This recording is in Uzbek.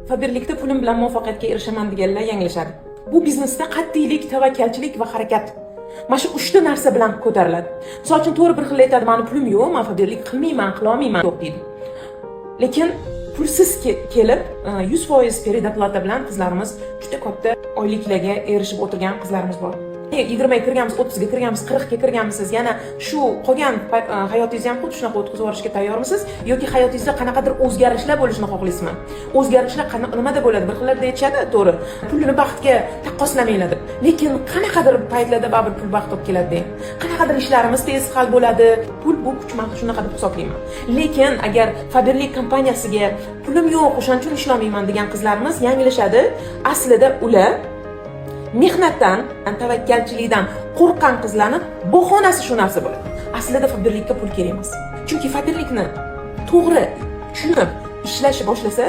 Faberlikda pulim bilan muvaffaqiyatga erishaman deganlar yanglishadi. Bu biznesda qat'iylik, tavakkalchilik va harakat. Mana shu uchta narsa bilan ko'tariladi. Misol uchun, to'g'ri, bir xil aytadi: "Mani pulim yo'q, man Faberlik qilmayman, qilolmayman", yo'q deydi. Lekin pulsiz kelib, 100% предоплата bilan qizlarimiz juda katta oyliklarga erishib o'tirgan qizlarimiz bor. 20ga kirganmiz, 30ga kirganmiz, 40ga kirganmisiz, yana shu qolgan hayotingizni ham xuddi shunaqa o'tkazib yuborishga tayyormisiz yoki hayotingizda qanaqadir o'zgarishlar bo'lishini xohlaysizmi? O'zgarishlar nimada bo'ladi? Bir xillarda aytishadi, to'g'ri, pulni baxtga taqqoslamanglar deb, lekin qanaqadir paytlarda baribir pul baxt olib keladi. Qanaqadir ishlarimiz tez hal bo'ladi. Pul bu kuch, man shunaqa deb hisoblayman. Lekin agar Faberlik kompaniyasiga pulim yo'q, o'shaning uchun ishlolmayman degan qizlarimiz yanglishadi. Aslida ular mehnatdan, tavakkalchilikdan qo'rqqan qizlarni bahonasi shu narsa bo'ladi. Aslida Faberlikka pul kerak emas, chunki Faberlikni to'g'ri tushunib ishlashni boshlasa